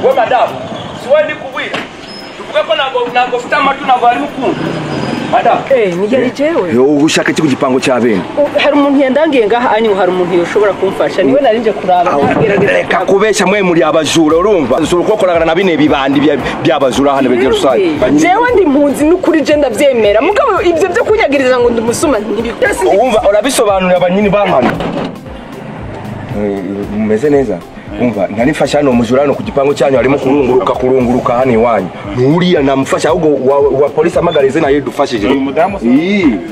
We madamu, siwe ndi kubwira. Tuvuge ko ntabwo ufite amatu ntabwo ari mukunda. Madamu. Ni yari jewe. Yo ushaka iki ku gipango cya bene? Hari umuntu yandangiye ngaha anyu hari umuntu yoshobora kumfasha. Niwe narinje kuraba ntagerageza. Reka kubesha mwe muri abajura urumva. Zuru kokoragana na bine bibandi by'abajura hano begera rusange. Jewe ndi mpunzi n'ukuri je ndavyemera. Mugabo ibyo byo kunyagiriza ngo ndumusuma ntibikora. Urumva urabisobanurira abanyini bahano. Mumeze neza. Umva ntarifasha hano umujura hano ku gipango cyanyu harimo kurunguruka hano iwanyu. Nturiya namufasha ahubwo wa polisi amagarize nayo dufashije. Umudamu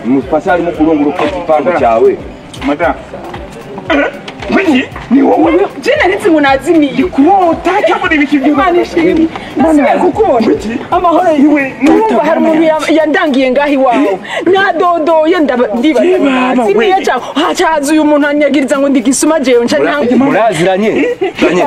mufasha harimo kurunguruka ku gipango cyawe. Madamu. Wiki ni wowe je narinzi ngo nazimiye. Kurota cyangwa ibiki by'Imana ishimwe. Nasubiye kukubona. Amahoro yiwe. Numva hari umuntu yandangiye ngaho iwawe. Nadodoye ndibaza nazimiye cyangwa hacaza uyu muntu anyagiriza ngo ndigisuma jewe nca ntange. Muraziranye.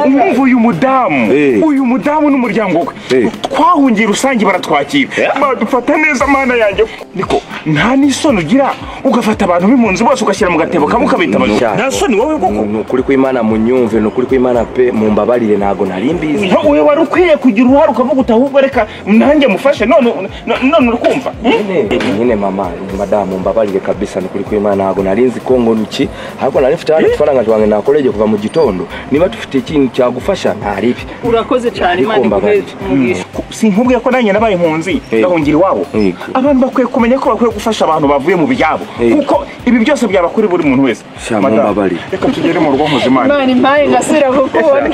Umva uyu mudamu n'umuryango we. Twahungiye rusange baratwakira. Badufata neza mana yanjye. Niko nta nisoni ugira ugafata abantu b'impunzi bose ugashyira mu gatebo kamwe ukabita abajura. Nta soni wowe koko. Nukuri kw'Imana munyumve, nukuri kw'Imana pe mumbabarire ntago nari mbizi. Wowe wari ukwiye kugira uruhare ukavuga uti ahubwo reka nanjye mufashe none urikumva. Nyine mama, madamu mbabarire kabisa nukuri kw'Imana ntago nari nzi ko ngo niki, ahubwo nari mfite hano udufaranga twange nakoreje kuva mu gitondo. Niba tufite ikintu cyagufasha ntaribi. Urakoze cyane Imana iguhe umugisha. Sinkubwiye ko nanjye nabaye impunzi ndahungira iwabo. Abantu bakwiye kumenya ko bakwiye gufasha abantu bavuye mu byabo kuko ibi byose byaba kuri buri muntu wese. Mumbabarire. Reka tugere mu rugo nkuzimana. Imana impaye ngasubira kukubona.